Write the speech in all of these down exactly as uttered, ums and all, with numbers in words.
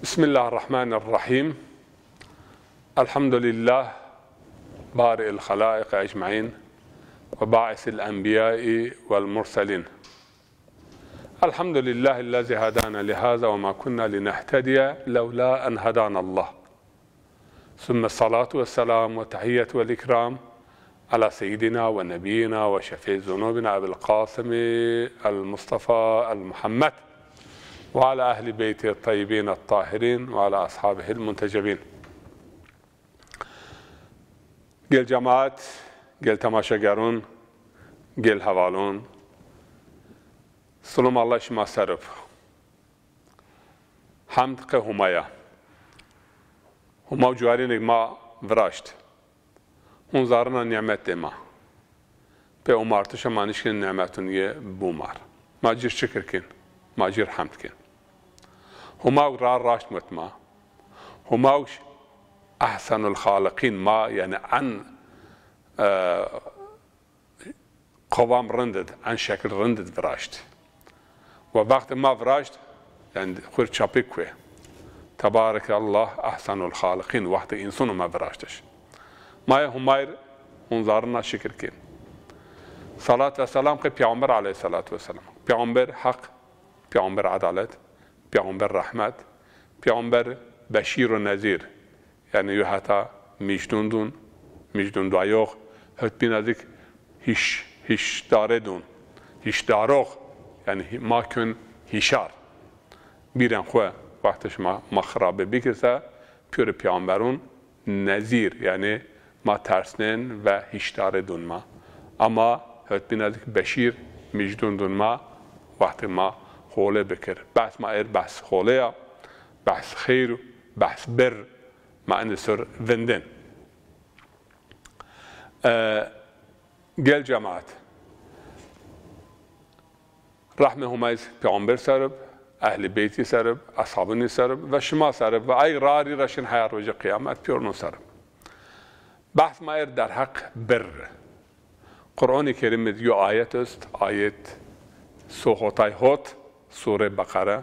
بسم الله الرحمن الرحيم. الحمد لله بارئ الخلائق أجمعين وباعث الأنبياء والمرسلين. الحمد لله الذي هدانا لهذا وما كنا لنهتدي لولا أن هدانا الله. ثم الصلاة والسلام والتحية والإكرام على سيدنا ونبينا وشفيع ذنوبنا أبي القاسم المصطفى المحمد وعلى أهل بيته الطيبين الطاهرين وعلى أصحابه المنتجبين. Gel cemaat, gel temaşegerun, gel hevalun. Silom Allah şima ser ib. Hemd qe Huma ya. Huma û ciwarînêk ma viraşt. Hûn zarina nîmetê ma. Pê omartişa ma nişkên nîmetûn yê bûmar. Ma cir şikir kên. Ma cir hemd kên. Huma ra raşt mut ma. Huma ehsenul xaliqîn ma, yanî en, e, qewam rind id, en şekil rind id viraşt. Wa wextê ma viraşt, yanî xwir çapik kuê. Tebarekallah ehsenul xaliqîn, wextê însanû ma viraştiş. Ma yê Humayr hûn zarina şikir kên. Salat ve selam qe Peyxamber aleyhissalatu vesselam. Peyxamber heq, Peyxamber edalet, Peyxamber rehmet, Peyxamber beşîr û nezîr. Yanî yo heta mîjdûn dûn, mîjdûn dayox, hotbîna zik hîş-, hîşdare dûn, hîşdarox, yanî hî-, ma kön hîşar. Bîrên xwu, wextê şima ma xirabe bikir se, pîyorê peyxamberûn nezîr, yanî ma tersnên ve hîşdare dûn ma. Ama hotbîna zik beşîr, mîjdûn dûn ma, wextê ma hole bikir. Behs ma êr behs hole ya, behs xeyr, behs birr, ma ene ser vindin. E, gel cemaat. Rehmê Humay Peyxamber ser ib, ehlî beytî ser ib, eshabûnî ser ib ve şima ser ib ve ay rarî reşin heya rojê qiyamet pîyorûn ser ib. Behs ma êr derheq birr. Qur'anê Kerîm id yo ayet est, ayet so hotay hot, Sûre Beqere.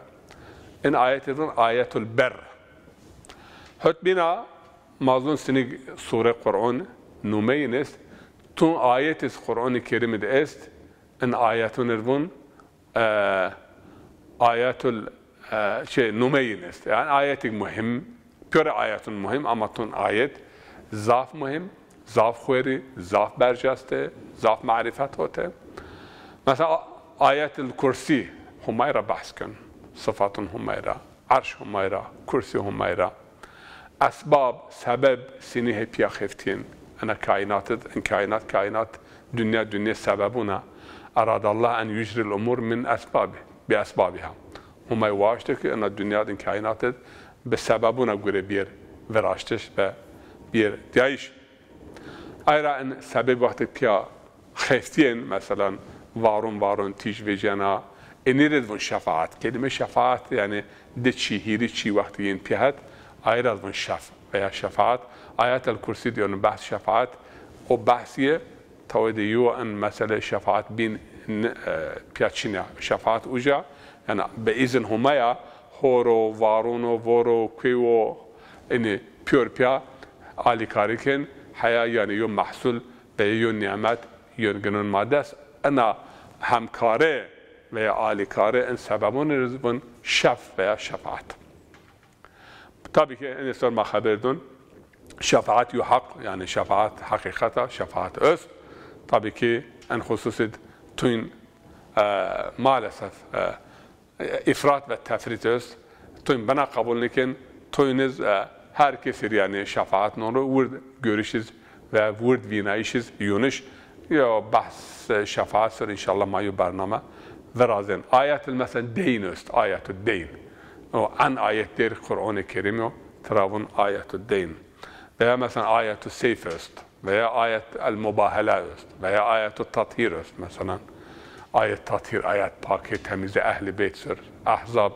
In ayet id vun ayetul birr. Hotbîna ma zun sinig sûre Qur'an numeyin est, tun ayet iz Qur'anê Kerîm id est, in ayetun id vun, e, ayetul, e, şey, numeyin est. Yanî ayetik muhim, pîyorê ayetun muhim, ama tun ayet zaf muhim, zaf xwerî, zaf berceste, zaf marîfet hote. Mesela, Ayetul Kursî Humay ra behs ken, sifatun Humay ra, erş Humay ra, kursî Humay ra. Esbab, sebeb, sinî hê pîya xeftîyên. Ena kaînat id, in kaînat, kaînat, dinya, dinya sebebûn a. Eradallah en yucril umur min esbabi, bi esbabiha. Humay waşte ki ena dinya id, in kaînat id bi sebebûn a gure bîyer viraştiş ve bîyer diyayîş. Ay ra in sebeb wextê pîya xeftîyên, meselan, varûn varûn tîj vecena, inî rê vun şefaat. Kelîme şefaat, yanî di çî, hîrî çî wextê yên pîya het, ay ra vun şef veya şefaat. Ayetel Kursî dî, yanî behs şefaat. O behsîye tawê de yo in mesele şefaat bîn n-, e, pîya çin a. Şefaat uca, yanî bi îzin Humaya, hor o, varûn o, vor o, kuey o, inî pîyor pîya alîkarî kên, heya yanî yo mehsul veya yo nîmet yon ginun ma dest, ina hemkare veya alîkare in sebebûn rê vun şef veya şefaat. Tabî ki inî ser ma xeber dun, şefaat yo heq, yanî şefaat heqîqet a, şefaat est. Tabî ki in xusus id tuyn, e, maalesef, e, îfrat ve tefrît est. Tuyn bina qebul nikin, tuyn iz, e, her kesî rê yanî şefaat non ro, wird görüş iz ve wird vînayîş iz yuniş. Yo behs, e, şefaat ser înşallah ma yo bername virazên. Ayetul mesela deyn est, ayetul deyn. O en ayet der Qur'anê Kerîm yo, tira vun ayetul deyn. Veya mesela ayetul seyf est. Veya ayet el mubahele est, veya ayetu tathîr est. Mesela ayet tathîr, ayet pakê, temîzê ehlî beyt ser. Ahzab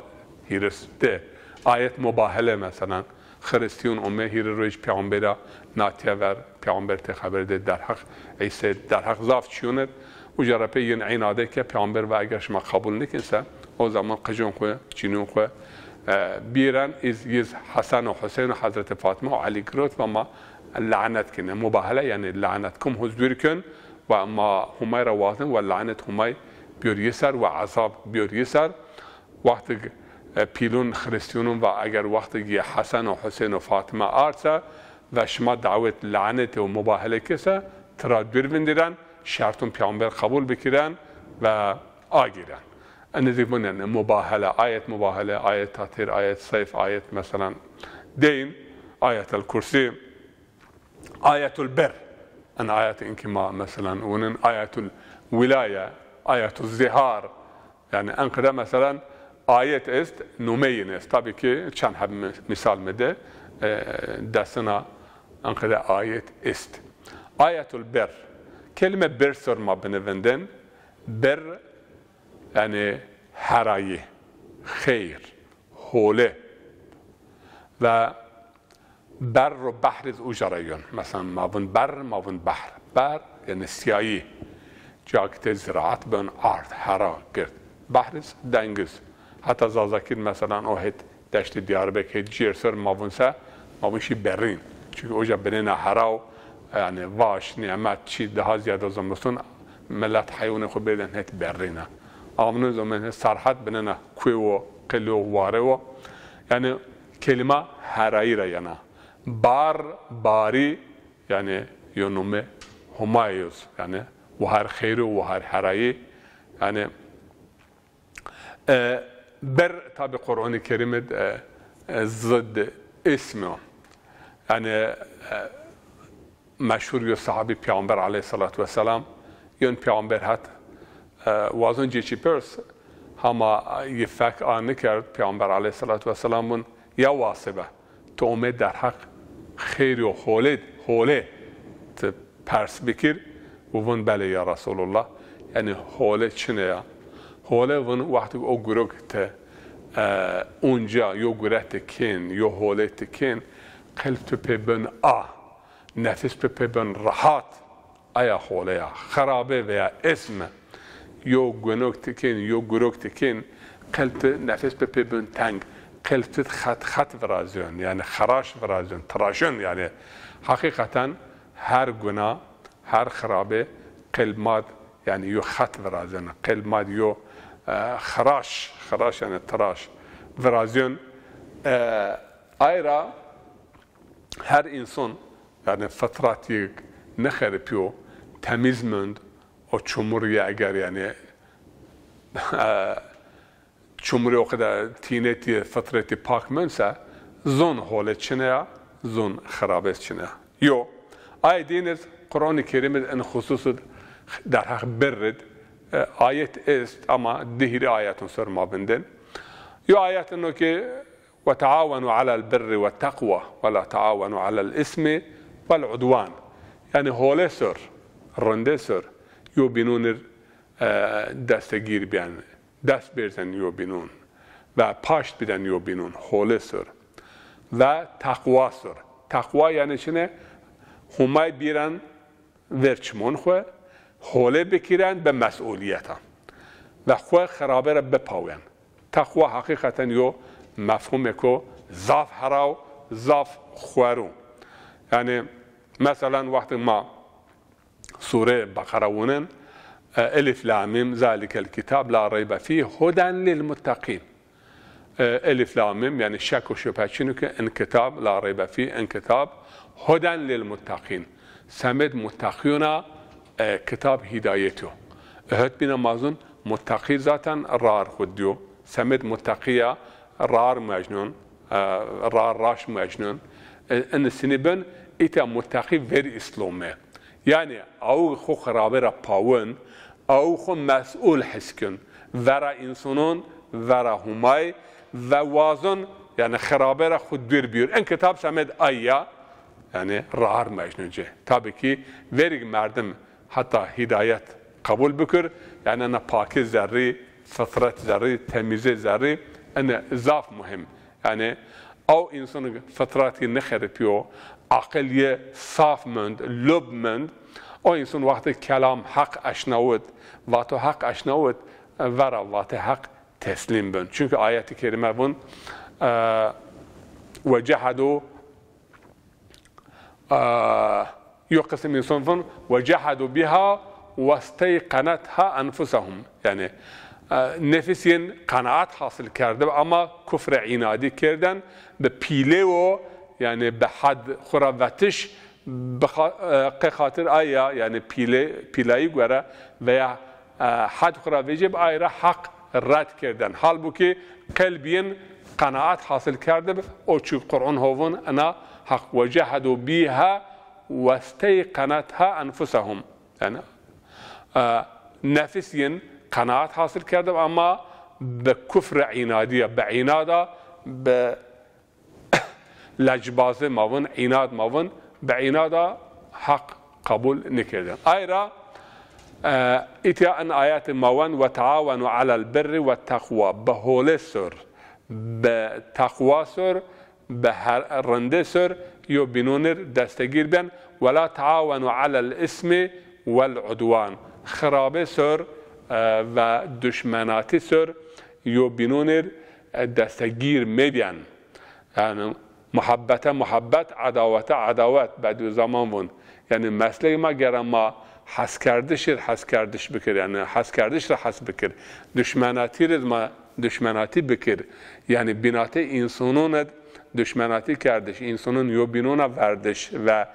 hîris di. Ayet mubahele mesela. Xiristîyûn ome hîrê roj peyxambera natiye ver, peyxamber tê xeber de derheq Îsê, derheq zaf çîyûn id. Uca ra pê yin înade ke peyxamber va eger şima qebul nikin se, o zaman qicûn xwu, cinûn xwu, E, bîren iz, yiz Hesen û Huseyn û Hezretî Fatime û Elî girot ve ma lanet kine. Mubahele, yanî lanet kum huz dûr kun ve ma Humay ra wazin ve lanet Humay biyor yi ser ve ezab biyor yi ser. Wextig, e, pîlun Xirîstîyunun ve eger wextig yi Hesen û Huseyn û Fatime ard se ve şima dawet lanetê û mubahele kise, tira dûr vindiren, şertun peyxamber qebul bikiren ve agîren. Enê zî vûn yanî mubahele, ayet mubahele, ayet tatir, ayet seyf, ayet meselan deyn, ayetel kursî, ayetul bir. En ayet inkî ma meselan vûnin ayetul wilaye, ayetul zihar. Yanî en qede meselan ayet est, numeyin est. Tabii ki çend heb mi-, misal mi de, e, desina en qede ayet est. Ayetul bir. Kelime bir ser ma binivindin. Bir, yanî herayî, xeyr, hole. Ve ber û behr iz uca ra yon. Mesela ma vûn ber, ma vûn behr. Ber, yanî siyayî. Cîya ki tê ziraat ben, ard, hera, gird. Behr iz dengiz. Heta Zazakî d mesela o het deştê Diyarbekir, het cêr ser ma vûn se, ma vûn şî berîn. Çünkü oca binêna heraw, yanî vaş, nîmet, çî daha ziyade zimiston, milet heywanê xwu bêrden het berîne. Amnûn zomên het serhed binêna kuê wo, qilê wo, warê wo. Yanî kelîma herayî ra yena. Bar, barî, yanî yo nome Humayî yo z. Yanî wahar xeyr û wahar herayî. Yanî E, ber tabi Quranê Kerîm id, e, e, zid ism o. Yanî, e, meşhur yo sahabî Peyxamber aleyhissalatu vesselam, yon Peyxamber het, e, wazon cê çî pers, hama yi fek a nikerd, Peyxamber aleyhissalatu vesselam vûn, ya Wasibe, ti omê derheq xeyr û holê, holê ti pers bikir û vûn belê ya Resulullah. Yanî hole çine ya? Hole vûn wextêk o gurok ti, e, unca yo gure ti kên, yo hole ti kên, qelb tu pê bin a, nefis tu pê bin rahat. Aya hole ya. Xerabe veya ism. Yo gunok ti kên, yo gurok ti kên, qelb ti nefis bi pê bin teng, qelb ti xet xet virazyon, yanî xeraş virazyon, tiraşyon yanî. Heqîqeten her guna, her xirabe qelb ma d yanî yo xet virazyon, qelb ma d yo, e, xeraş, xeraş yanî tiraş virazyon. E, ay ra her înson, yanî fitrat yi nixeripîyo, temîz mend, o çumur yi eger, yanî, e, çumurê o qede tînetî yi, fitretî pak mend se, zon hole çine ya, zon xirabet çine ya. Yo, ayê dîn iz, Quranê Kerîm iz in xusus id derheq birr id, e, ayet est, ama di hîrê ayeton ser ma vindin. Yo ayet ino ki, "Ve taawenu alel birri ve teqwa ve la taawenu alel ismi vel udwan." Yanî hole ser, rinde ser, yo bînûn ir, e, destegîr bîyen, dest bêrzen yo bînûn ve paşt biden yo bînûn, hole ser. Ve teqwa ser. Teqwa yanî çine? Humay bîren ver çimon xwu, hole bikîren bi mesulîyeta ve xwu xirabe ra bipawen. Teqwa heqîqeten yo mefhumêko zaf heraw, zaf xweru. Yanî meselan wextê ma Sûre Beqera wunen, e, Elif Lam Mîm, zalikel kitab la reybe fîh, huden lil muttaqîn. E, Elif Lam Mîm, yanî şek û şubhe çin o ki in kitab, la reybe fîh, in kitab, huden lil muttaqîn. Semed muttaqîyona, e, kitab hîdayet o. Öhet bîna ma zun muttaqî zaten rar xwu diyo. Semed muttaqîya rar mecnun, e, rar raş mecnun. E, in sinî bin, îta muttaqî ver Îslome. Yanî, aw xwu xirabe ra pawin, aw xwu mes'ul his kin. Vera însonon, vera Humay, ve wazon, yanî xirabe ra xwu dûr bîyor. In kitab semed ay ya, yanî rar mecnun ci. Tabii ki, verîg merdim heta hîdayet qebul bikir, yanî ena pakî zerrî, fitret zerrî, temîzê zerrî, ene zaf muhîm. Yanî, aw însan fitrat yi nixeripîyo, aqil yi saf mend, lub mend, o însan wextê kelam heq eşnawit, vato heq eşnawit, vera vatê heq teslîm bin. Çünkü ayet-i kerîme vun, E, وجحدوا, e, yo qisim însan vun, وجحدوا بها واستيقنتها أنفسهم. Yanî, e, nefis yin qenaat hasil kerdib, ama kufrê înadî kerden, bi pîlê wo, yanî bi had xwu ra vetiş, bi xa-, e, qê xatir aya, yanî pîlê, pîlayî gore veya, e, had xwu ra vecîyeb, ay ra Heq red kerden. Halbukî qelb yin qenaat hasil kerdib, o çî Qur'an ho vun, ina Heq, وجحدوا بها واستيقنتها أنفسهم. Yanî, e, nefis yin qenaat hasil kerdib, ama bi kufrê înadî ya, bi înada, bi lecbazî ma vun, înad ma vun, bi înada Heq qebul nêkerdin. Ay ra, e, îtya in ayetî ma wen, وتعاونوا على البر والتقوى. Bi holê sor, bi teqwa sor, bi her-, rindê sor, yo bînûn ir destegîr ben. ولا تعاونوا على الإثم والعدوان. Xirabê sor, e, ve duşmenatî sor, yo bînûn ir, e, destegîr mebyen. Yanî muhebbete muhebbet, edawete edawet, Bedîuzzeman vun. Yanî meslek ma gere ma heskerdiş ir heskerdiş bikir, yanî heskerdiş ra hes bikir. Duşmenatî ir ma duşmenatî bikir. Yanî bînatê însanûn id duşmenatî kerdiş, însanûn yo bînûn a verdiş ve,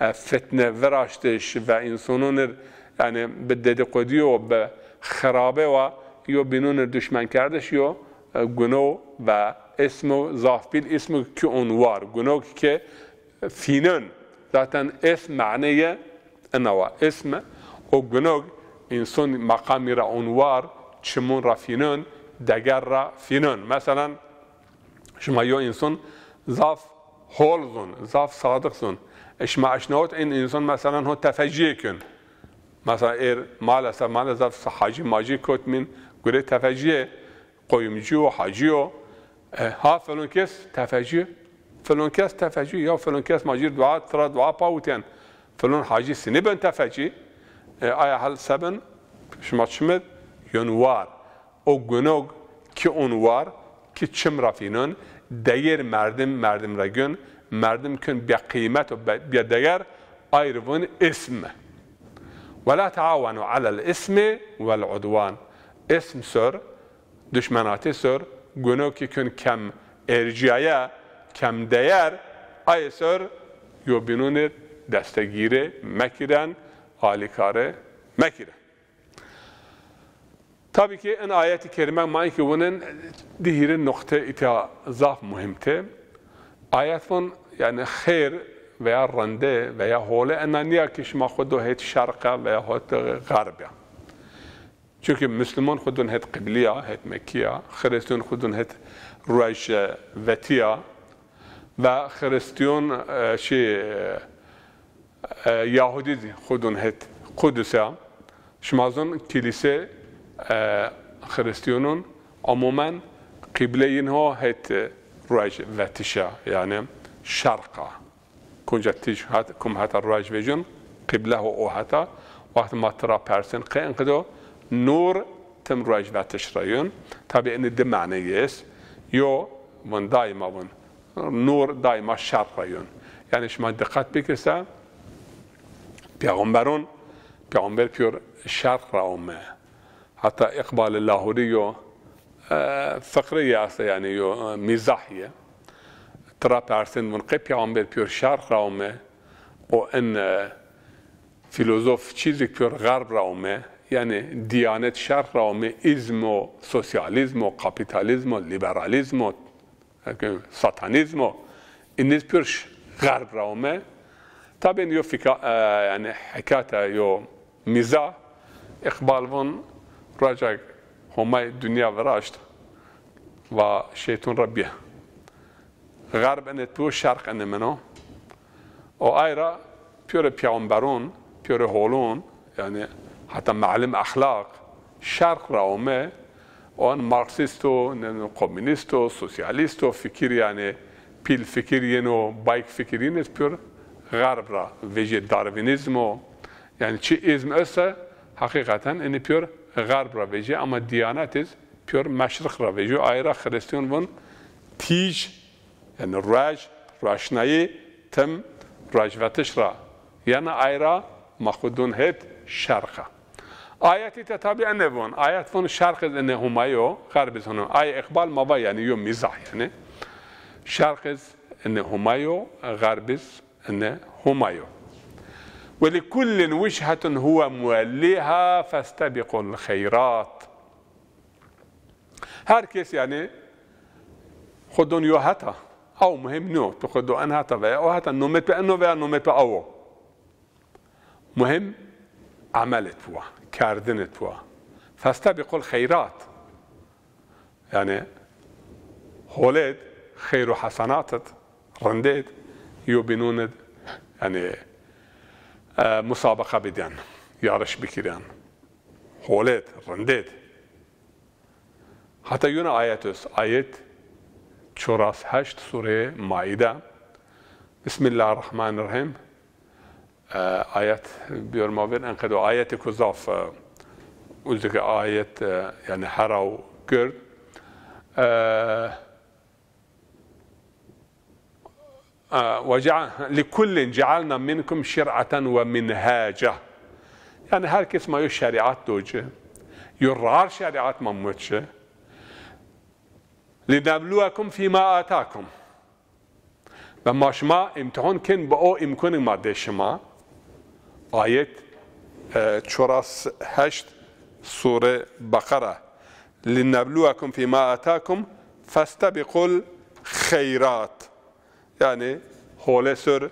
e, fitne viraştiş ve însanûn ir, yanî bi dedîqodî yo, bi xirabê wa yo bînûn ir duşmen kerdiş yo, e, guno ve îsmo, zaf pîl îsmo ki ûn war. Guno ki fînun. Zaten îsm maneyê ina wa. Îsm o guno însan meqamî ra ûn war, çimûn ra fînun, deger ra fînun. Meselan, şima yo însan zaf hol zun, zaf sadiq zun. E, şima eşnawit in însan meselan ho tefecîyê kun. Mesela êr maalesef, maalesef hacî macî kotmîn gurê tefecîyê, qoyumcî yo, hacî yo. E, ha filon kes tefecî, filon kes tefecî, ya filon kes ma cîr dua, tira dua pawitên. Filon hacî sinî ben tefecî. E, aya hel se ben, şima çimid, yon war. O gunog ki un war, ki çim ra fînon, deyêr merdim, merdim ra gun, merdim kun bê qîmet û be-, bê deger, ayr vun ism. Ve la taawenu alel ismi vel udwan. Ism sor, duşmenatî sor, gunog ki kun kem ercîyaye, kem deyer, ayê sor, yobînûnir destegîrî mekiren, alîkarî mekiren. Tabî ki in ayetî kerîme ma inkî wunin di hîrê nuqte îtya zaf muhîm tê. Ayet vun, yanî xêr veya rinde veya hole ena nîya ki şima xwu do hêt şerq a veya hêt xerb a. Çunkî Musluman xwu dun hêt qiblî ya, hêt Mekkî ya, Xirîstîyon xwu dun hêt ruej vetî ya ve Xirîstîyon, e, şî, e, e, Yahudî zî xwu dun hêt Qudus a. Şima zon kîlîse, e, Xirîstîyonun umûmen qîble yin ho hêt ruej vetiş a, yanî şerq a. Kunca tîj het-, kum heta ruej vejun, qîble ho o heta. Wext ma tira persên qey inqido, nur tim ruej vetiş ra yun. Tabî inî di mane est. Yo, vun daîma vun. Nur daîma şer ra yun. Yanî şima diqet bikir se, peyxamberun, peyxamber pîyor şer ra ome. Heta Îqbalê Lahurî yo, e, fiqre yê esta, yanî yo, e, mîzah yê. Tira persên vun qey peyxamber pîyor şerq ra ome, o in, e, fîlozof çî zî pîyor xerb ra ome, yanî dîyanet şerq ra ome, îzm o, sosyalîzm o, kapîtalîzm o, lîberalîzm o, Satanîzm o, inîz pîyor ş-, xerb ra ome. Tabî yo fîka-, e, yanî hekate yo mîza, Îqbal vun, ruejek Homay dinya viraşt, va şeytun ra bîye. Xerb ene tu, şerq ene min o. O ay ra pîyorê peyxamberun, pîyorê holun, yanî heta melim exlaq, şerq ra ome, o an marksîst o, ne, ne, komînîst o, sosyalîst o, fikir yanî pîl fikir yeno, bayk fikir yeno, pîyor xerb ra vejî, darwînîzm o. Yanî çi îzm ese, heqîqeten inî pîyor xerb ra vejî, ama dîyanet iz pîyor meşriq ra vejî. Ay ra Xirîstîyon vun Tîj, yanî ruej, rueşnayî, tim ruejvetiş ra yena, ay ra ma xwu dûn hêt şerq a. Ayetî te tabî ene von. Ayet von şerq iz ene Huma yo, xerb iz Huma yo. Ay îqbal ma va yanî yo mîzah yanî. Şerq iz ene Huma yo, xerb iz ene Huma yo. Ve li kullin wichetun huwe muwellîha festebiqul xeyrat. Her kes yanî xwu dûn yo heta. Aw muhîm nîyo. Tu xwu dû en heta veya o heta, nomê tu eno veya nomê tu aw o. Muhîm emelê tu wa, kerdinê tu wa. Festebiqul xeyrat. Yanî holêd, xeyr û hesenatid, rindêd, yobînûnid, yanî, e, musabeqa bidên, yarış bikirên. Holêd, rindêd. Heta yuna ayet est, ayet çoras heşt surê Maîde. Bismillahirrahmanirrahîm. E, ayet biyor ma vêr, enqedo ayetê ku zaf, e, uzdike ayet, e, yanî heraw gird. E, e, ve cea-, li kullin cealna minkum şir'aten ve minhaca. Yanî her kes ma yo şerîat do ci. Yo rar şerîat ma mut ci. Linebluwekum fîma atakum. Ve ma şima îmtîhan kin bi o îmkunik ma dê şima. Ayet, e, çoras heşt sure Beqere. Linebluwekum fîma atakum festebiqul xeyrat. Yanî holê sor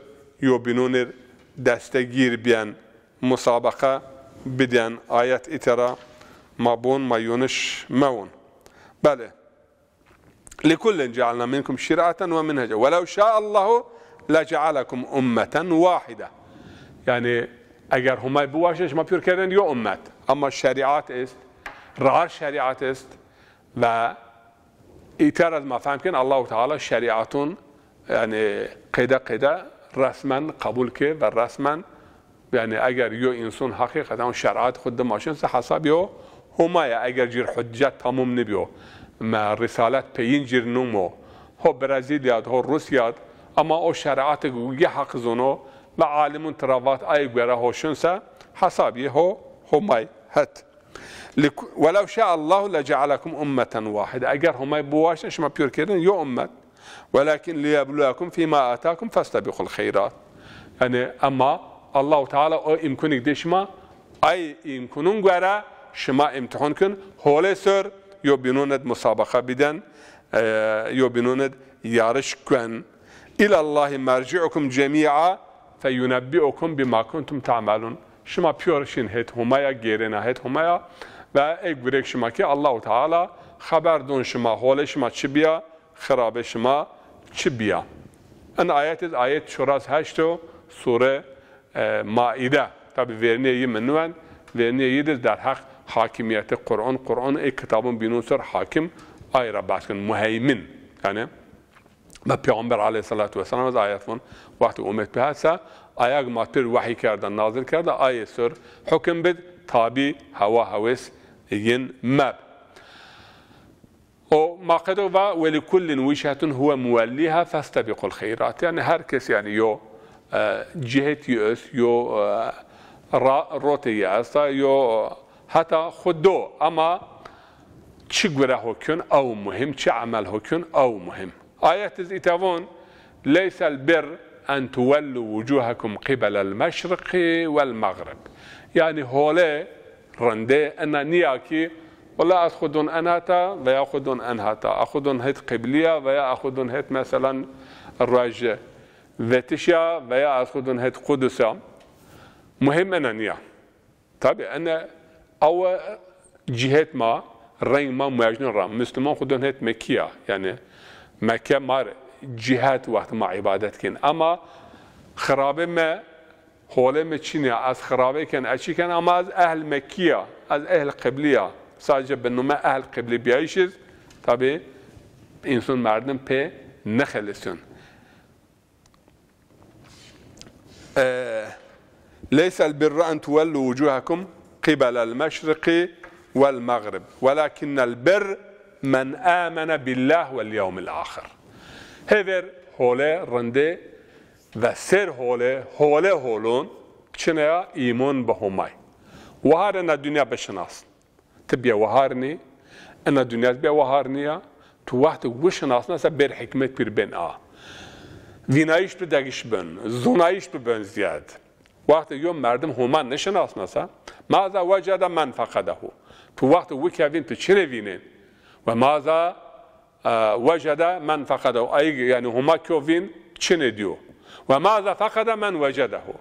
yobînûnir destegîr bîyen, musabeqa bidên. Ayet îtera ma bûn, ma yuniş mewun. Belê. Likullin cealna minkum şir'aten ve minhaca. Welew şa'allahu lecealekum ummeten wahide. Yanî eger Humay biwaşin şima pîyor kerdên yo ummet. Ama şerîat est, rar şerîat est ve îtîyar ez ma fehm kin Allahu Teala şerîatun yanî qeyde qeyde resmen qebul ki ve resmen Yanî eger yo înson heqîqeten şerîat xwu dimaşin se hesabî yo Huma ya, eger cir huccet tamum nibîyo. Me rîsalet peyin cir numo. Ho Brezîlyad, ho Rûsyad, ama o şerîatê gi heq zono ve alimun tira vat ay gore ho şin se hesabî ho Humay het. Li-, welew şa'allahu lecealekum ummeten wahide. Eger Humay biwaştin şima pîyor kerdin yo ummet. Welakin liyebluwekum fîma atakum festebiqul xeyrat. Yanî ema Allahu Teala o îmkunik dê şima, ay îmkunun gore şima îmtîhan kin, holê sor yo bînûn id musabeqa biden, e, yo bînûn id yarış kuen. İlallahi merci'ukum cemî'a feyunebbi'ukum bima kuntum ta'melun. Şima pîyor şin hêt Humaya, gêrêna hêt Humaya ve ey gurek şima ki Allahu Teala xeber dûn şima, holê şima çi bîya, xirabê şima çi bîya. In ayet iz ayet çoras heşt o sure, e, Maîde. Tabî vernîyê yi mi niwend, vernîyê yi de derheq hakimîyetê Quran, Quran ê kitabun bînûn ser hakim, ay ra behs kin, muheymin. Yanî, ve Peyxamber aleyhîsselatu wesselam ez ayet von, wextê umet bi het se, ayag ma pir wehî kerda, nazil kerda, ayê ser hukim bid, tabî hewa hewês yin meb. O ma qedo va, "Welikullin wichetun huwe muwellîha festebiqul xeyrat." Yanî her kes yanî yo, e, cihet yi est, yo, e, ra-, rotê yi esta, yo, e, heta xwu do. Ama çi gure ho kün, ew muhîm, çi emel ho kün, ew muhîm. Ayet iz îta von, "Leysel birr en tuwellu wucuhekum qibelel meşriqi wel meğrib." Yanî hole rindê ena nîya ki, wela ez xwu dûn en heta veya xwu dûn en heta. Ez xwu dûn hêt qiblî ya veya ez xwu dûn hêt, meselan, ruej vetiş ya veya ez xwu dûn hêt Qudus ya. Muhîm ena nîya. Tabî, ene awe cihet ma, reng ma muejnun ra. Musluman xwu dûn hêt Mekkî ya. Yanî Mekke ma r cihet wext ma îbadet kin. Ama xirabê mi, holê mi çin ya, ez xirabê ken, ez çi ken, ama ez ehl Mekkî ya, ez ehl qiblî ya. Sadece bi nome ehl qiblî bîyayîş iz, tabî, însun merdim pê nixelisîyon. E, "Leysel birra en tuwellu wucuhekum qibelel meşriqi wel meğrib, welakinnel birr Men amene billah vel yewmil axir. Hêver hole rindê ve ser hole, hole holon çine ya îmon bi Homay. Wahar ena dinya bişinasn. Ti bîya wahar nî, ena dinya bîya wahar nîya. Tu wextê wi şinasna se bêr hikmet pîr bên a. Vînayîş tu degiş bin, zonayîş tu bin zîyad. Wextê yo merdim Homa nişinasna se, maza wecede men feqedehu. Tu wextê wi kevîn tu çinê vînên. Ve maza, e, wecede men feqedehu. Ayîg, yanî Homa kyo vîn çinê diyo. Ve maza feqede men wecedehu.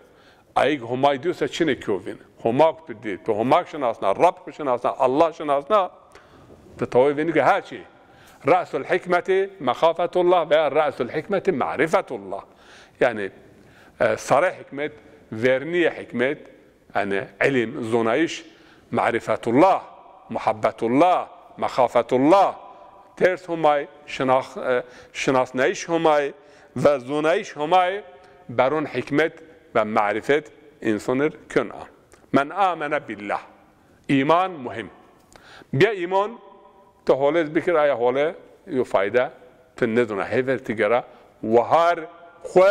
Ayîg Homay diyo se çinê kyo vîn. Homak tu dî, tu Homak şinasna, Rab xu şinasna, Allah şinasna, tu tawê vînî ke her çî. Re'sul hikmeti mexafetullah veya re'sul hikmeti marifetullah. Yanî, e, sarê hikmet, vernîyê hikmet, yanî ilim, zonayîş, marifetullah, muhabbetullah, mexafetullah, ters Homay, şinax-, e, şinasnayîş Homay ve zonayîş Homay beron hikmet ve marifet însanir kön a. Men amene billah. Îman muhîm. Bîya îman, ti holêz bikir, aya hole yo fayde ti nêdona. Hêver ti gera wahar xwu,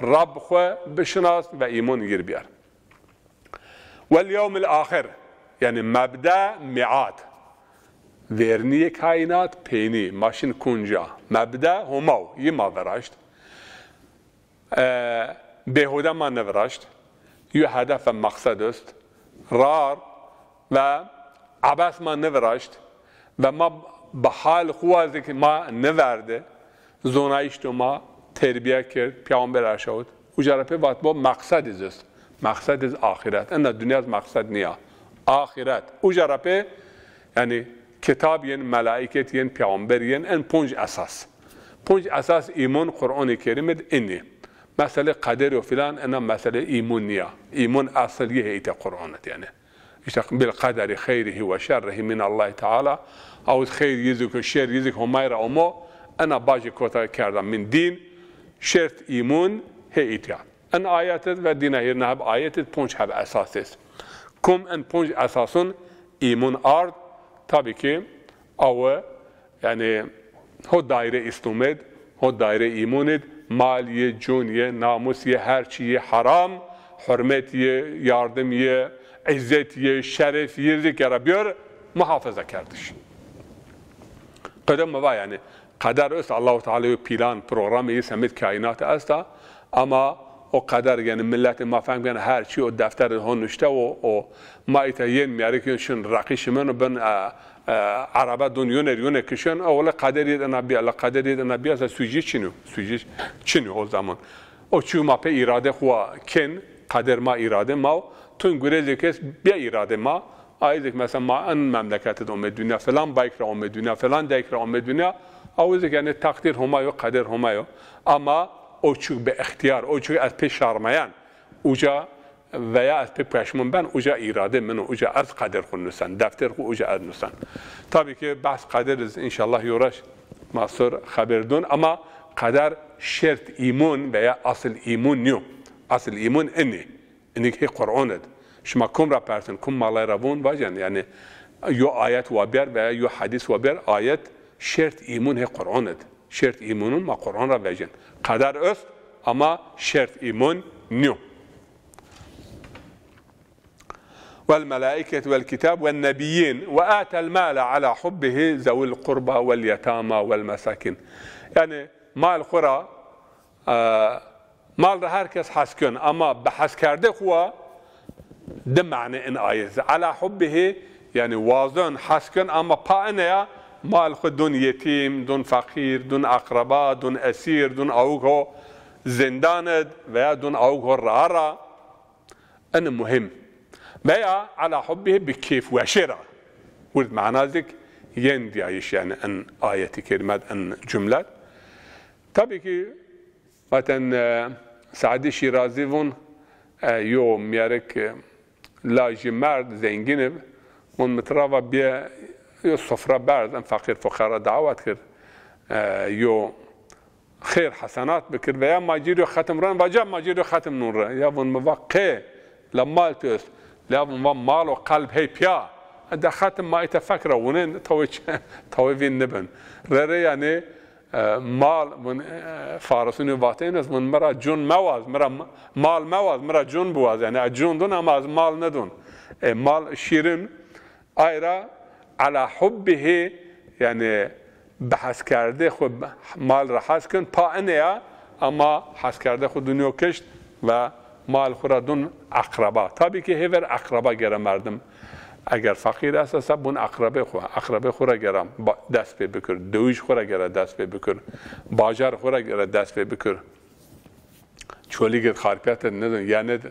Rab xwu bişinas ve îman gir biyar. Vel yewmil axir, yanî mebde, mîad. Vernîyê kaînat, peynî, ma şin kunca. Mebde Homaw, yi ma viraşt. E, bêhude ma niviraşt. Yo hedef ve maqsed est. Rar ve ebes ma niviraşt. Ve ma bi hal xwu wazî ki ma niverde. Zonayîş do ma terbiye kerd, peyxamber erşawit. Uca ra pê vat bo maqsed iz est. Maqsed iz axiret. Ena dinya iz maqsed nîya. Axiret. Uca ra pê, yanî kitab yên, melaîket yên, peyxamber yên, en ponc esas. Ponc esas îmon Quranê Kerîm id inî. Meselê qeder û filan, ena meselê îmon nîya. Îmon esil yê heyîte Quran id yanî. Îşte bil qederi xeyrihî ve şerrihî min Allahi Teala. Aw iz xeyr yizîk û şer yizîk Homay ra omo, ena bacê kota kerda min dîn. Şert îmon heyîte ya. En ayet id ve dîna hîrna heb ayet id ponc heb esas est. Kum en ponc esasun îmon ard, tabî ki awe, yanî ho daîre Îslam id, ho daîre îmon id, mal yê, cûn yê, namus yê, her çî yê heram, hurmet yê, yardim yê, îzzet yê, şeref yê zî gera biyor muhafaza kerdiş. Qede mi va yanî, qeder est, Allahu Teala yo plan, programê yi semêd kaînat esta, ama o qeder, yanî miletê ma fehm kena her çî o defter ho nuşte, o, o ma îta yên mîyarik, yên şin reqî şimeno bin, e, e, erebe dun yone, yone kişen, o wele qeder yê ina bîya, la qeder yê ina bîya se sucî çin o, sucî çin o o zaman. O çî ma pê îrade xwu ken, qeder ma îrade ma o, tun gurezê kes bîya îrade ma, Ayî zî ki mesela ma in memleket id ome dinya, filan bayk ra ome dinya, filan dayk ra ome dinya, aw zî ki yanî takdîr Homa yo, qeder Homa yo. Ama o çîk bi îxtîyar, o çîk ez pê şarmayan, uca veya ez pê peşmon ben, uca îrade min o, uca ez qeder xwu nusen, defter xwu uca ez nusen. Tabî ki behs qeder iz înşallah yoraş ma sor xeber dun, ama qeder şert îmon veya asil îmon nîyo. Asil îmon inî. Inî hê Quran id. Şima kum ra persin, kum malay ra vûn, vajin, yanî yo ayet wa bîyar veya yo hedîs wa bîyar, ayet şert îmûn hê Quran id. Şert îmûnûn ma Quran ra vejin. Qeder est, ama şert îmûn nîyo. Vel melaîket vel kitab ven nebiyyîn ve atel male ala hubbihi zewil qurba vel yetama vel mesakîn. Yanî mal xwu ra, e, mal ra her kes hes ken, ama bi heskerdê xwu wa di mane in ayet. Ala hubbihî, yanî wazon, hes ken, ama pa ine ya mal xwu dun yetîm, dun feqîr, dun eqreba, dun esîr, dun awik ho zindan id veya dun awik ho raa ra. Ene muhîm. Veya ala hubbihî bi kêfweşê ra. Wird mana zik yen diyayîş, yanî en ayetî kerîmet, en cumlet. Tabî ki, vaten, e, Sadî Şîrazî vûn, e, yo mîyarik, e, lajî merd, zengîn ib, vûn mi tira va bîye yo sofra berz, en feqîr fuqara dawet kir, e, yo xêr hesenat bikir veya ma cî rê xetim ren, va ca ma cî rê xetim nûn re. Ya vûn mi va qê, la mal tu est. La vûn va mal û qelb hey pîya. De xetim ma îta fek ra wunên, tawê ç-, tawê vîn nibin. Rê rê yanî, e, mal, vun, e, Farisunî vatên est, vun mi ra cun mewaz, mi ra ma-, mal mewaz, mi ra cun biwaz. Yanî ez cun dun ama ez mal nidun. E, mal şîrin, ay ra ala hubbihî, yanî bi heskerdê xwu mal ra hes kin, pa ine ya, ama heskerdê xwu dunyo kişt ve mal xwu ra dun eqreba. Tabî ki hêver eqreba gere merdim. Eger feqîr est, esa bun eqrebê xwu, eqrebê xwu ra gere ba-, dest pê bikir, dewij xwu ra gere dest pê bikir, bajar xwu ra gere dest pê bikir. Çolîg id, Xarpêt id, nidin, yenê di.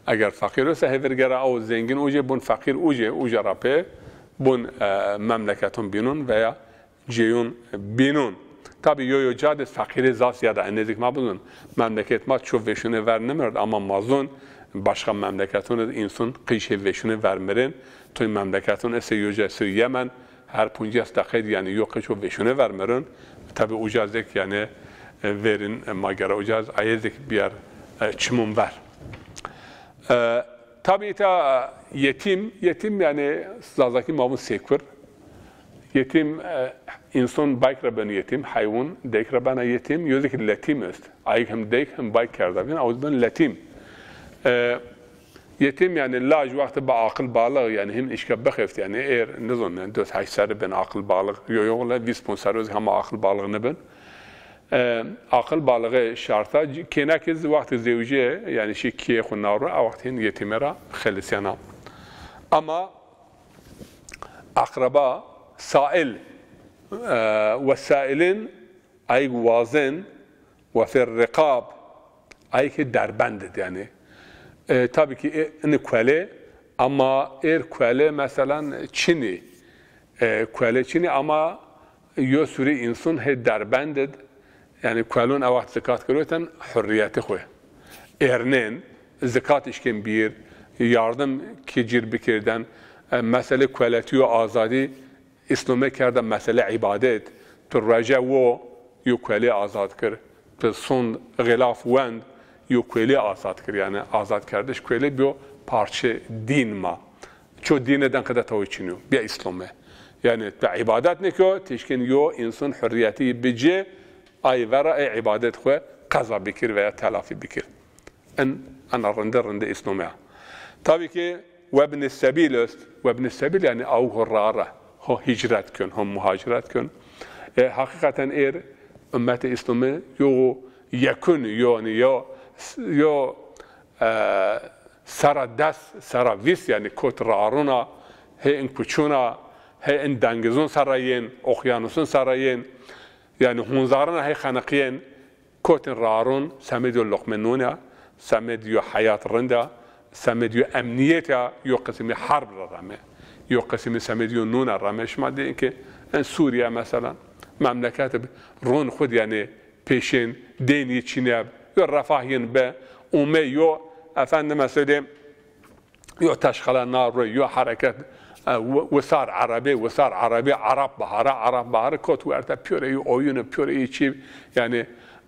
Eger feqîr ose, hêvir gera aw zengin ucê, bun feqîr ucê, uca ra pê bun, e, memleketun bînun veya cêyun bînun. Tabî yo yo ca de feqîrê zaf ziyade, enê zik ma bizun. Memleket ma ço vêşunê ver nimerd, ama ma zun başka memleketun id însun qîşê vêşunê ver mirên. Toy memleketun ese yo ca, soy Yemen, her poncas deqeyî de, yanî, yo qîşo vêşune ver mirin. Tabî uca zek, yanî, e, verîn, e, ma gera uca ayê zek biyar, e, çimûn ver. E, tabî îta, e, yetîm, yetîm, yanî, zazakî ma vun sêkur. Yetîm, e, însan bayk ra beno yetîm, heywun deyk ra bena yetîm, yo zek letîm est. Ayik hem deyk hem bayk kerda vîn, aw beno letîm. E, Yetîm, yanî, laj, wextê bi aqil balix, yanî, hîn îşke bixeft, yanî, êr, nizon, yanî, dot heşt serrî bin aqil balix, yo yo, wele vîst ponc serrî zî hema aqil balix nibin. E, aqil balixê şarta, c-, kênekî zî wextê zewjê, yanî, şî kîyê xwu na ro, a wext hîn yetîme ra xelisîyena. Ama eqreba, sail, e, ve sailin, ayik wazên, ve fir riqab, ayik derbend id, yanî. E, tabî ki, e, ini kuelê, ama êr kuelê, meselan, çinî, e, kuelê çinî, ama yo surî însun hê derbend id, yanî kuelun a wext zikat girêten hurrîyetî xwu. Êrnên, zikat îşkên bîr, yardim ki cir bikirden, e, meselê kueletî yo azadî, Îslome kerda mesele îbadet. Tu roje wo, yo kuelî azad kir. Tu sond xîlaf wend, yo kuelî azad kir. Yanî azadkerdiş kuelî biyo parçe dîn ma. Ço dîne den qede tawê çinî yo. Biya Îslome. Yanî tu îbadet nêko, tişkin yo însun hurrîyetî bicê, ay vera ê îbadet xwu qeza bikir veya telafî bikir. En, ena rinde rinde Îslome ya. Tabî ki webnî sebîl est. Webnî sebîl yanî aw ho ra ra, ho hîcret kön, ho muhaciret kön. E, heqîqeten êr ummetê Îslome yo yekun, yo, yanî yo, yo, e, sera des, sera vîst, yanî kot raruna, hê in kuçuna, hê in dengizun sera yên, okyanusun sera yên, yanî hunzarina hê xeniqiyên, Kotin rarun, semedî yo loqme nûn a, semedî yo heyat rind a, semedî yo emnîyet a, yo qisimî herb ra rame. Yo qisimî semedî yo nûn a rame. Şima dîyên ke en Sûrîye, meselan, memleket rûn xwu d, yanî, pêşên, dênî çineb, yo refah yin be, ume yo, efendime söyleyeyim, Yo teşkele na ro, yo hereket, e, wi-, wisar erebî, wisar erebî, Arap Baharî, Arap Baharî kot werte, pîyoreyî oyûn, pîyoreyî çî, yanî,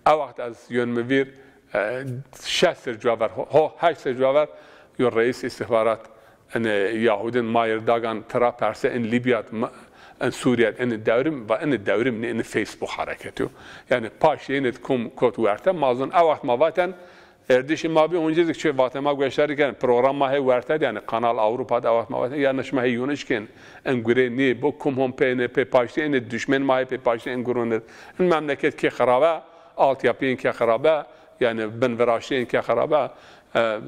e wext ez yonîme vîr, e, şeş serr cuwa ver, ho, ho, heşt serr cuwa ver, yo reîs îstîxbarat, enê Yahudîn Mayir Dagan tira perse, in Lîbya d, ma-, in Sûrîye d, enê dewrîm, va enê dewrîm nê, enê Facebook hereketî yo. Yanî, paştê enê d kum kot werte, ma zon, e wext ma vaten, Erdîşê ma bî oncî zik çê vatê ma gueşdarî kerdin. Program ma hê werte de, yanî Kanal Ewropa de, a wext ma vatê, yanî şima hê yûniş kên, en gurê nî, bo kum hon pê nê, pê paştî enê, duşmên ma hê pê paştî en gurûn id. In memleket kê xirabe, altyapiyên kê xirabe, yanî binviraşteyên kê xirabe, e,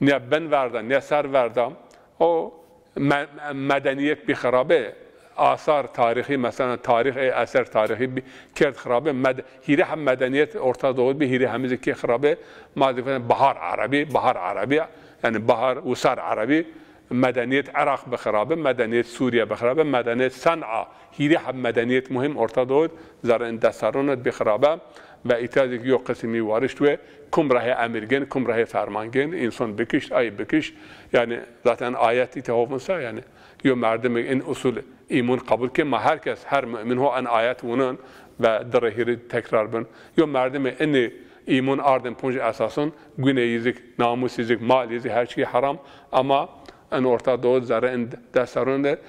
nîya bin verda, nîya ser verda. O me-, medenîyet bî xirabe, asar tarîxî, mesela tarîx ê eser tarîxî bî, kerd xirabe, med-, hîrê hem medenîyet Orta Doğu bî, hîrê hemî zî kê xirabe, ma zî vên bahar erebî, bahar erebî, yanî bahar, wisar erebî, medenîyet Iraq bi xirabe, medenîyet Sûrîye bi xirabe, medenîyet Sen'a, hîrê hem medenîyet muhîm Orta Doğu, zerrên des serrûn id bî xirabe. Ve îta zî yo qisimî warişt we, kum ra hê emir gên, kum ra hê ferman gên, însan bikişt, ay bikişt. Yanî zaten ayet îta ho vûn se, yanî yo merdimî in usul îmûn qebul kên, ma her kes, her mu'min ho en ayet vûnun ve di rê hîrî tekrar bin. Yo merdimî inî îmûn ardên punc esasun, gunê yî zik, namûsî zik, malî zik, her çî heram, ama En Orta Doğu zerre en des serron de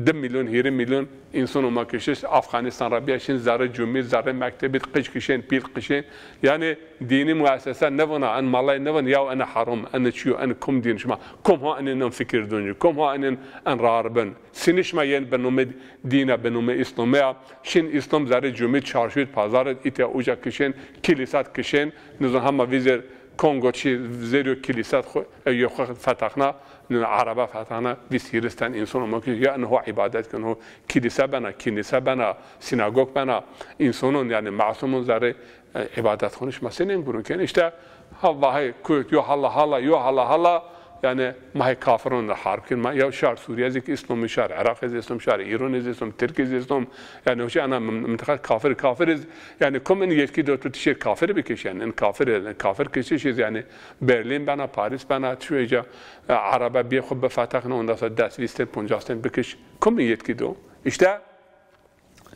di milyon, hîrê milyon însan Homa kişiş, Afganistan ra bîya şin, zerre cumî, zerre mektebî, qij kişên, pîl kişên. Yanî dînî muessese nivona, en malay nivon, yaw ene herom, ene çi yo, ene kum dîn şima, kum ha enên en fikir dûn ci, kum ha enên en rar bin. Sinî şima yên bi nomê dîna, bi nomê Îslamî ya, şin Îslam zerrê cumî, çarşûyî, pazar, îtya uca kişên, kilîsat kişên, nizon hema vîzêr Kongo çi zêr yo kilîsat xwu, e, yo xwu fetaxna, nizon Ereba fetaxna, vîst hîris ten însan Homa kişiş, ya ene ho îbadet ken, ho kilîse bena, kinîse bena, sînagog bena, însanon, yanî masumon zerrê, e, îbadet xwu şima senên gurun ken. Îşte, ha vahê Kurd, yo hala hala, yo hala hala, yanî ma hê kafiron ra harb kên. Ma yew şar Sûrîye zî ki Îslamî şar, Iraqî zî Îslam şar, Îranî zî Îslam, Tirkî zî Îslam. Yanî hoca ana min-, mintiqa kafir, kafir iz. Yanî kum in yetkî do tu tişê kafir bikiş, yanî in kafir, in kafir kişiş iz, yanî Berlîn bena, Parîs bena, tu êca, e, Erebe bîyê xwu bifeteqne, ondan sonra des, vîst ten, poncas ten bikiş. Kum in yetkî do? Îşte,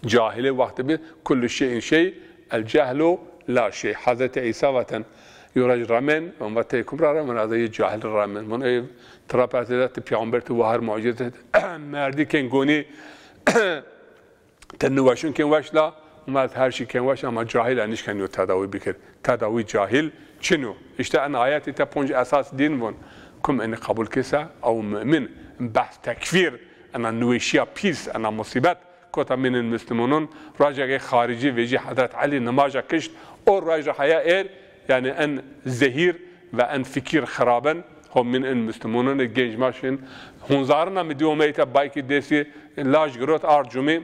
Cahilê wextê bi kullu şeyin şey, el cehlu la şey. Hezretî Îsa vaten, yo raj ramen, von vatê kum ra ramen, eza yê cahil ramen. Von ey tira persê de ti peyxamber, ti wahar mucize, merdî ken gonî, ti niweşun ken weş la, ma her şey ken weş ama cahil a nişken yo tedawî bikir. Tedawî cahil çin o. Îşte en ayetî te ponc esas dîn von. Kum enî qebul kisa, ew mu'min. Behs tekfîr, ena niweşîya pîs, ena musîbet. Kota mîn in muslimonun, rajegê xaricî vejî Hezret Elî nimaja kişt, o raj ra heya êr, yanî en zehîr ve en fikir xirabin, ho mîn in muslimonun ê genc ma şin. Hunzarina mi dî omeyte baykî dêsî laj girot ard cumî,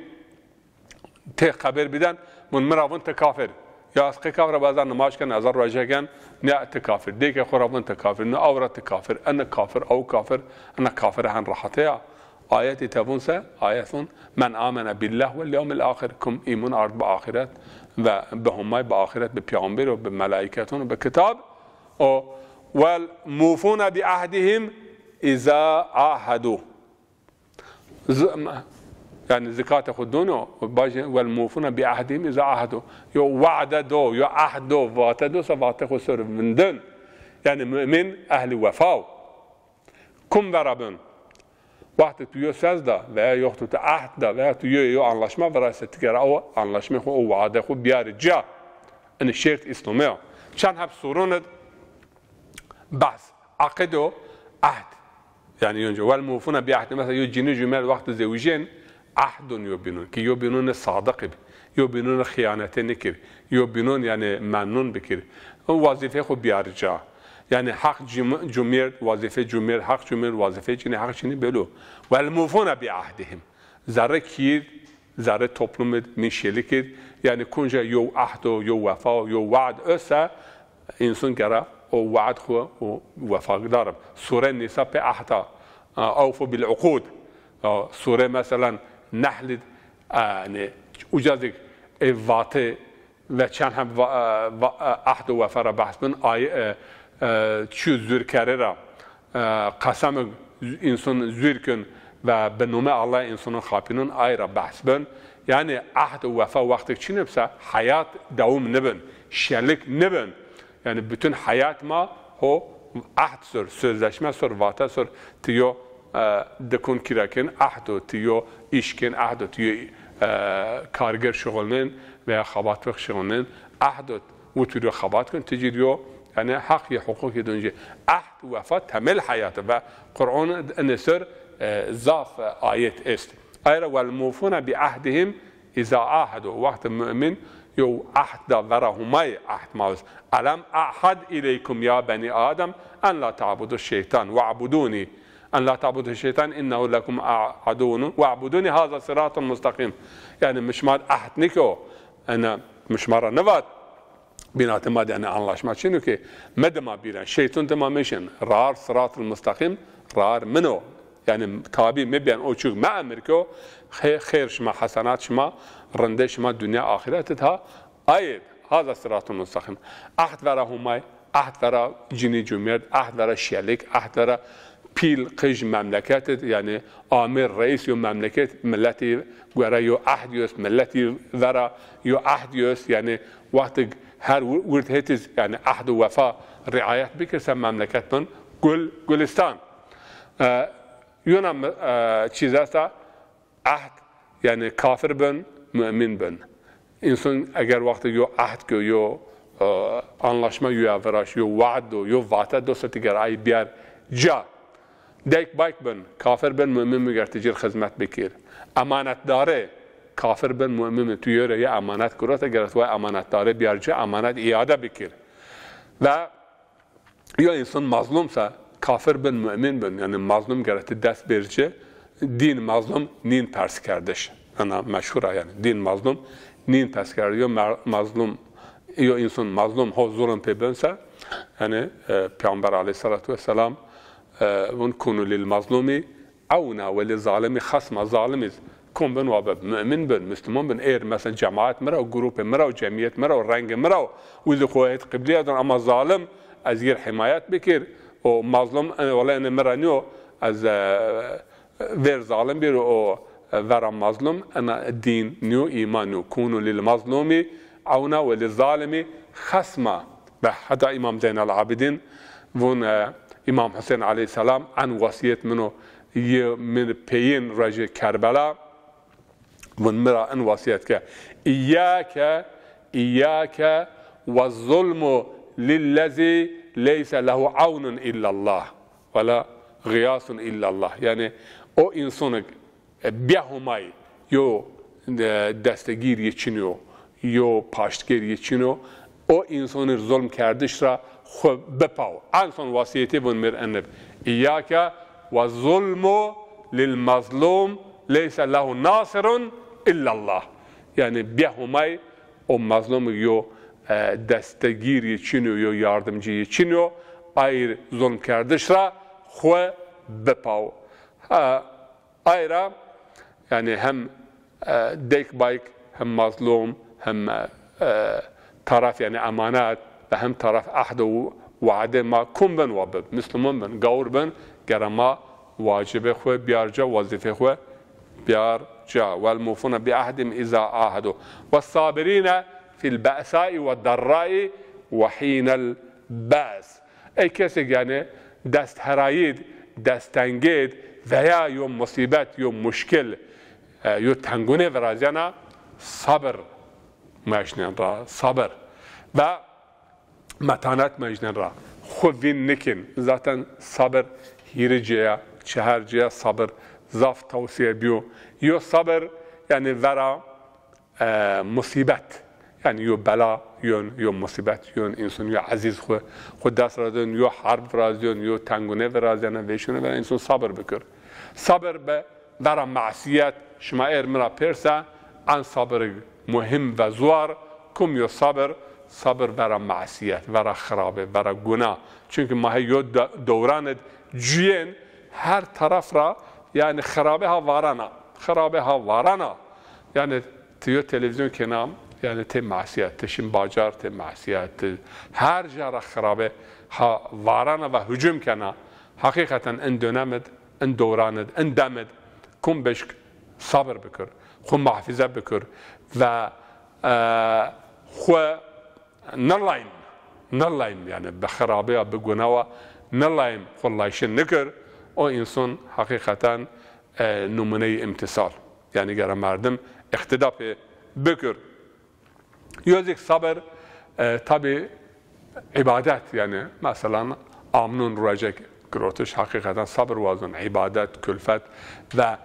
tê xeber biden, vun mi ra vun ti kafir. Ya ez qey kafir a, ba ez a nimaj ken, ez a roje gen, ne ti kafir. Dêke xo ra vun ti kafir, ne aw ra ti kafir, ene kafir, aw kafir, ene kafir hen rahate ya. Ayetî te vûn se? Ayet vûn, "Men amene billah vel yevmil axir." Kum îmûn ard bi axiret ve bi Homay, bi axiret, bi peyxamber û bi melaîketûn û bi kitab û "Vel mûfûne bi ahdihim îza ahedû." Z-, yanî zikatê xo dono, bajê "Vel mûfûne bi ahdihim îza ahedû." Yo wade do, yo ahd do, vate do se vate xo ser vindin. Yanî mumîn ehlî wefa o. Kum vera bin? Wextê tu yo sez da veya yoxtê tu ehd da veya tu yo, yo anlaşma vera se ti gera o anlaşmê xo, o wade xo biyarî ca. Inî şêrt Îslamî ya. Çend heb sorun id behs eqid o, ehd. Yanî yonca "Vel mûfûne bi ahdi." Mesela yo cinî jumerd wextê zewicên, Ehdon yo bînon. Ki yo bînon sadiq bi. Yo bînon xiyanete nikir. Yo bînon yanî memnun bikir. O wazîfê xo biyarî ca. Yanî heq cum-, cumêrd, wazîfê cumêrd, heq cumêrd, wazîfê cinî, heq cinî belo. "Vel mûfûne bi ahdihim." Zerre kîr, zerre toplum id, mîn şelik id. Yanî kunca yo ehdo, yo wefa, yo wa'd öse, însan gera o wa'd xo o wefadar ib. Sure Nîsa pê ehd a, a, "Awfu bil uqud." A, sure, meselan, Nehl id, a, yanî, uca zî, e, vate ve çend heb va-, e, va-, e, ehd û wefa ra behs bin, ay, e, e, çîyo zûrkerê ra, e, qesem însan zûr kin ve bi nomê Allah însanon xapînon, ay ra behs bin. Yanî ehd û wefa wextêk çin ib se, heyat dewam nibin, şelik nibin. Yanî bütün heyat ma ho ehd sor, sözleşme sor, vate sor. Ti yo, e, dikon kîra ken, ehd o, ti yo îş ken, ehd o, ti yo, e, karger şuxulnen veya xebatbix şuxulnen, ehd o, wutir yo xebat ken, ti cî yo, yanî heq yê huqûqî dun cî. Ehd, wefa temel heyat ve Qur'an inê ser, e, zaf, e, ayet est. Ay ra "Vel mûfûne bi ahdihim îza ahedu." Wextê mumîn yo ehd da vera Homay, ehd ma vist. "Elem ahad ileykum ya benî Adem en la ta'budu şeytan ve'budûnî. En la ta'budu şeytan innehu lekum a-, aduvun ve'budûnî haza siratun mustaqîm." Yanî mi şima ehd niko, ena mi şima ra nivat. Bînatê ma de, yanî, anlaşma çin o ki mi dima bîren, şeytun dima meşin, rar siratul mustaqîm, rar min o. Yanî tabî mi bîyen o çuk mi emir ki o, xê-, xêr şima, hesenat şima, rindê şima dinya axiret id ha, ayê haza siratul mustaqîm. Ehd vera Homay, ehd vera cinî cumêrd, ehd vera şelik, ehd vera pîl, qij, memleket id, yanî amir, reîs yo memleket, miletî gore yo ehd yo est, miletî vera yo ehd yo est, yanî wextêk her wir-, wird hêtiz, yanî ehd û wefa riayet bikir se memleket bin gul, gulistan. E, yona mi-, e, çîz esta, ehd, yanî kafir bin, mu'min bin. Însan eger wextê yo ehd ke, yo, e, anlaşma yo ya viraşt, yo we'd do, yo vate do se ti ger ay biyar ca. Deyk bayk bin, kafir bin, mu'min bin ger ti cir xizmet bikir. Emanetdarê, kafir bin, mu'min bin, tu yo rê ya emanet girote, ger ti way emanetdarê biyar ca, emanet îade bikir. Ve yo însan mazlum se, kafir bin, mu'min bin, yanî mazlum gere ti dest bêr ci, dîn mazlum nîn perskerdiş. Ena meşhur a yanî, dîn mazlum nîn perskerdiş. Yo mer-, mazlum, yo însan mazlum ho zulm pê bin se, yanî, e, Peyxamber aleyhissalatu vesselam, e, vun kunu lil mazlumi Ewna we lî zalimi xesma, zalim iz kom bin wa bib, mu'min bin, musliman bin, êr, mesela, cemaat mi ra, grûpê mi ra, cemiyet mi ra, rengê mi ra, û zî xo hêt qiblîya don, ama zalim ez yir himayet bikir, o mazlum, e, wele enê mi ra nîyo, ez, e, vêr zalim bîr, o, e, vera mazlum, ena dîn nîyo, îman nîyo. Kûnû lil mazlûmî ewna we lî zalimi xesma. Ve heta Îmam Zeynel Abidîn vun, e, Îmam Husên aleyhîsselam en wasîyet min o, yi min peyên rojê Kerbela, vun mi ra en wasîyet ke, îyyâke, îyyâke ve zulmu lillezî leyse lehu awnun illallah, ve la xiyâsun illallah. Yanî o însonik e, bîya Homay yo, e, destegîr yi çin o, yo paştgêr yi çin o, o însonir zulm kerdiş ra xwu bipaw. En son wasîyetî vun mir enib. Îyyâke ve zulmu lil mazlum leyse lehu nasirun illallah. Yanî bîya Homay o mazlum yo, e, destegîr yi çin o, yo yardimcî yi çin o, ayr zulm kerdiş ra xwu bipaw. Ha, Ay ra, yanî hem, e, deyk bayk, hem mazlum, hem, e, e, taraf, yanî emanet, ve hem taraf ehd û we'dê ma kum bin wa bib, musliman bin, gawr bin, gere ma wacibê xwu biyar ca, wezîfê xwu biyar ca. Wel mufûne bi ehdîm îza ahedû. Wes sabirîne fil be'sâi wed derrâi we hînel be's. Ey kesêk, yanî, destherayîd, desttengêd veya yo musîbet, yo muşkil, e, yo tengûnê virazyena, sabir mejnên ra, sabir. Ve metanet mejnên ra. Xwu vîn nikin. Zaten sabir hîrê cêya, çehar cêya sabir zaf tewsîye bîyo. Yo sabir, yanî, vera e, musîbet. Yanî yo bela yon, yo musîbet yon, însan yo ezîz xwu, xwu dest ra dên, yo herb virazyon, yo tengûnê virazyena, vêşûnê virazyena, însan sabir bikir. Sabir bi vera masîyet, şima êr mi ra pêrsa, en sabir muhîm ve zuar, kum yo sabir, sabir vera masîyet, vera xirabê, vera guna. Çunkî ma hey yo de-, dewran id cuyên her taraf ra, yanî xirabê ha varana, xirabê ha varana. Yanî ti yo televîzyon kena, yanî tê masîyet, ti şin bacar tê masîyet, ti her ca ra xirabê ha varana ve hucum kena. Heqîqeten in dönem id, in dewran id, in dem id kum beşk sabir bikir, xwu muhafeze bikir ve, e, xwu nilaym, nilaym, yanî bi xirabîya, bi gunawa nilaym, xwu layşin nikir, o însan heqîqeten, e, numûneyî îmtîsal. Yanî gere merdim îqtîda pê bikir. Yo zîk sabir, e, tabî îbadet, yanî meselan amnûn ruecek girotiş, heqîqeten sabir wazon, îbadet, kulfet ve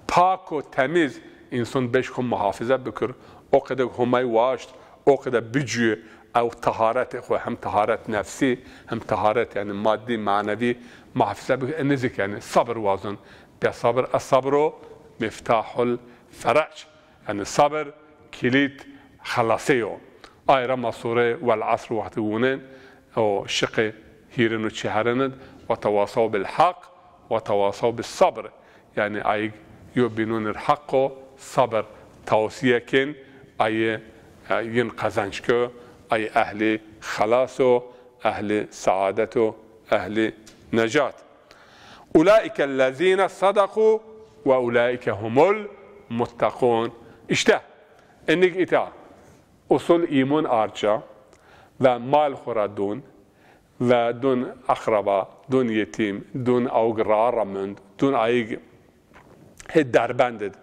pak û temîz însan beşk xwu muhafeze bikir, o qede Homay waşt, o qede bicuyê, ew taharetê xwu, hem taharet nefsî, hem taharet, yanî maddî, manevî muhafeze bikir. Enê zîk, yanî sabir wazon. Bîya sabir, es-sabru miftahul ferec. Yanî sabir kilît xelasê yo. Ay ra ma sûreyê Wel Esr wextî wunên, o şiqê hîrin û çeherin id, "Ve tewasaw bil heq, ve tewasaw bis sabr." Yanî ayîg yo bînûnir heq o, sabir tewsîye kên, ayî, e, yin qezenc ke, ayî ehlî xelas o, ehlî seadet o, ehlî necat. "Ulaîkellezîne sadakû ve ulaîke humul muttakûn." Îşte, inik îta usul îmûn arca ve mal xwu ra dûn Ve dun akraba, dun yetîm, dun awg raa ra mund, dun ayig hê derbend id.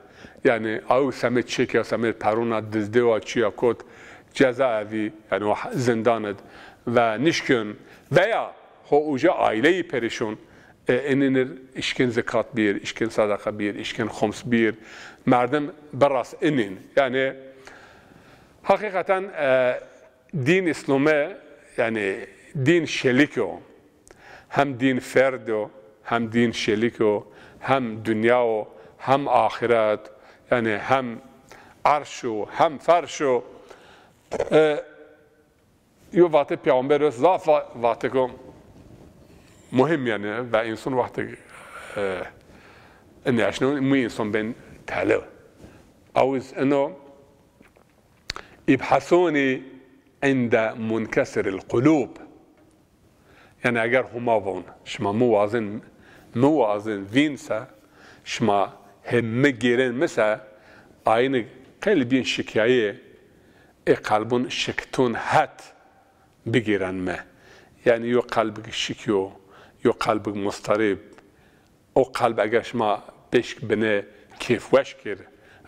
Yanî awg semê çêk ya, semê perûna dizdê wa çîya kot, cezaevî, yanî o zindan id ve nişkên veya ho uca aîleyî perîşon, e, ininir, işkin zikat bir, işkin sadaka bir, işkin xoms bir, merdim biras inin. Yanî heqîqeten, e, dîn Îslome, yanî dîn şelik o. Hem dîn ferd o, hem dîn şelik o, hem dinya o, hem axiret, yanî hem erş o, hem ferş o. E, yo vatê Peyxamber o, zaf va-, vatêko muhîm yanî, ve însan wextê, e, inê eşno, mû însan bên tele. Awiz ino, "İbhasûnî inde munkesiril qulûb." Yanî eger Homa von, şima mi wazin, mi wazin vîn se, şima hê mi gêrên mi se, ayni qelbîn şikayê, ê qelbun şiktun het bigêren mi. Yanî yo qelbik şikyo, yo qelbik mustarib, o qelb eger şima pêşk bine kêfweş kir,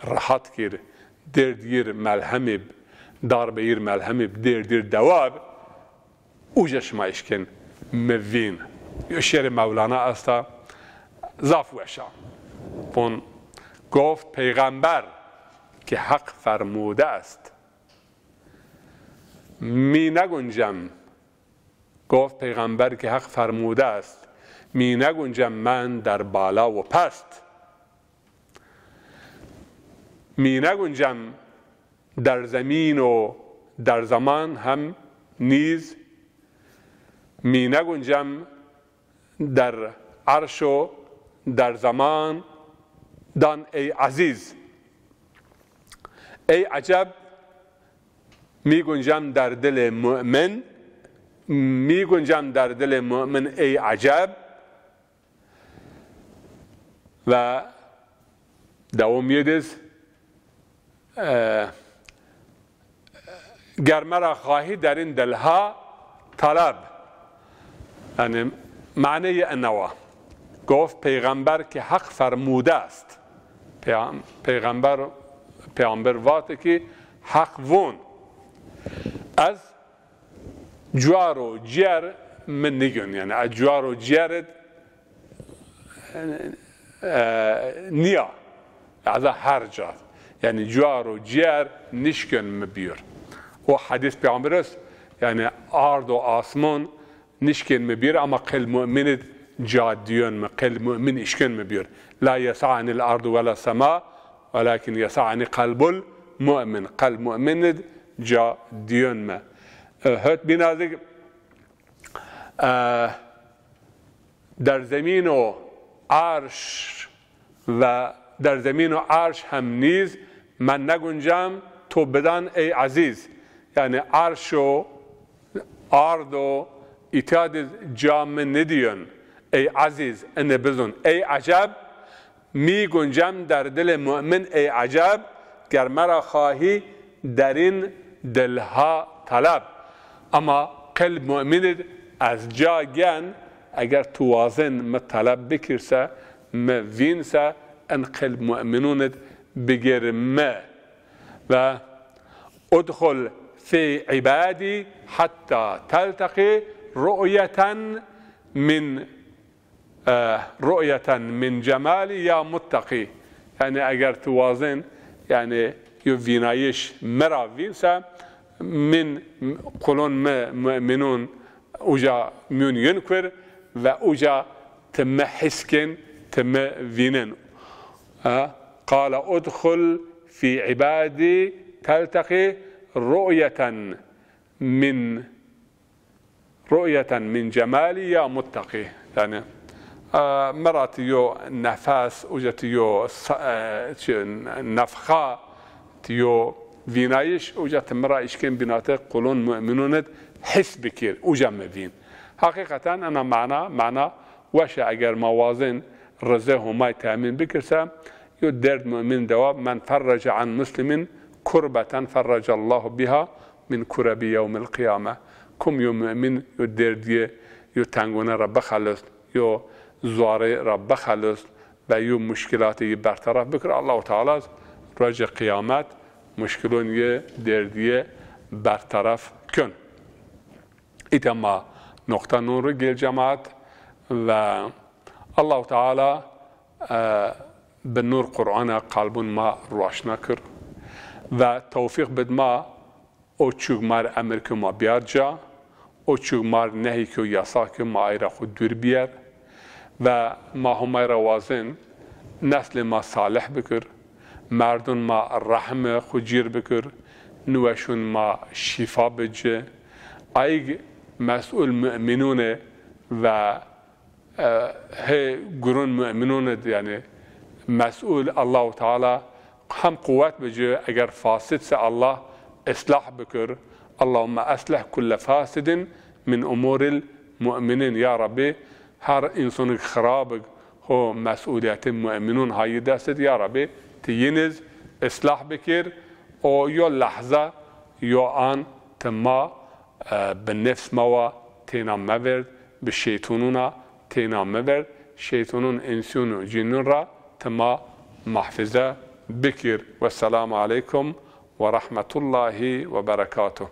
rehat kir, dêrd yir melhemî b, darbe yir melhemî b, dêrd yir dewa b, uca şima işkên mi vîn. Yo şêrê Mewlana esta, zaf weş a. Von, "Goft peyxamber ki Haq fermude est." Mi neguncem Goft peyxamber ki Heq fermude est, "Mi neguncem men der bala û pest. Mi neguncem der zemîn û der zeman hem nîz. Mi neguncem der erş û der zeman dan ey ezîz. Ey eceb, mi guncem der dilê mu'min, mi guncem der dilê mu'min ey eceb." Ve dewam yediz, e, "Ger mera xahî derin dilha taleb." Yanî maneyê enewa. Goft peyxamber ki Heq fermude est. Peyam-, peyxamber, peyxamber vate ki Heq von, "Ez cuar û ciyer mi nigün." Yanî ez cuar û ciyer id, e, niya. Ez a her ca. Yanî cuar û ciyer nişkên mi bîyor. O hedîs peyxamber est, yanî ard û asmon nişkên mi bîyor, ama qelb mu'min id ca dîyon mi, qelb mu'min işkên mi bîyor. "La yesa'nil ardu ve la sema, welakin yesa'ni qelbul mu'min." Qelb mu'min id ca dîyon mi. E, hot bînazik, e, der zemîn û arş ve der zemîn û arş hem nîz, men neguncem to bidan ey ezîz. Yanî arş û ard û îtîyad id ca mi nidîyon. Ey ezîz, ine bizon. Ey eceb, mi guncem der dilê mu'min ey eceb, ger mera xahî derin dilha taleb. Ama qelb mu'min id ez ca gen, eger tu wazin mi taleb bikir se, mi vîn se, en qelb mu'minun id bigêr mi. Ve udxul fî ibadî hatta telteqî ru'yeten min e, ru'yeten min cemalî ya muttaqî. Yanî eger tu wazin, yanî yo vînayîş mi ra vîn se, min qulun mi mu'minun uca mîyun yun kur ve uca ti mi his kên, ti mi vînin. E, qale udxul fî ibadî telteqî ru'yeten min ru'yeten min cemalî ya muttaqî. Yanî, e, mi ra ti yo nefes, uca ti yo sa-, e, çi, nefxa, ti yo vînayîş, uca ti mi ra işkên bînate qulun mu'minun id his bikir, uca mi vîn. Heqîqeten ena mana, mana weş a, eger ma wazin rizê Homay temîn bikir se, yo derd mu'min dewa, "Men ferrece an muslimin kurbeten ferrecallahu biha min kurebi yewmil qiyame." Kom yo mu'min yo derdîye, yo tengone ra bixelisn, yo zuarê ra bixelisn ve yo muşkîlatê yi berteref bikir, Allahu Teala rocê qîyamet muşkilon yi, derdîye berteref ken. Îta ma noqta non ri gel cemaat ve Allahu Teala, e, bi nur Qur'ana qalbun ma roşna kir ve tewfîq bid ma o çîg ma ri emir ki ma biyar ca, o çîg ma ri nehy ki û yasax ki ma ay ra xwu dûr biyer ve ma Homay ra wazên neslê ma salih bikir, merdun ma rehmê xwu cîr bikir, niweşun ma şîfa bi ci. Ayg mes'ul mu'minûn ê ve e, hê gurun mu'minûn id, yanî mes'ul Allahu Teala hem quwet bi ci, eger fasid se Allah islah bikir. Allahümme eslih kulle fasidin min umuril mu'minin. Ya Rabbî, her însonik xirabik ho mes'uliyetê mu'minûn ha yi dest id, ya Rabbî, ti yiniz islah bikir. O yo lehze, yo an ti ma, e, bi nefs ma wa têna meverd, bi şeytonûna têna meverd, şeytonûn, însûn û cînûn ra ti ma mahfize bikir. Wesselamu aleykum ve rahmetullahi ve berekatuh.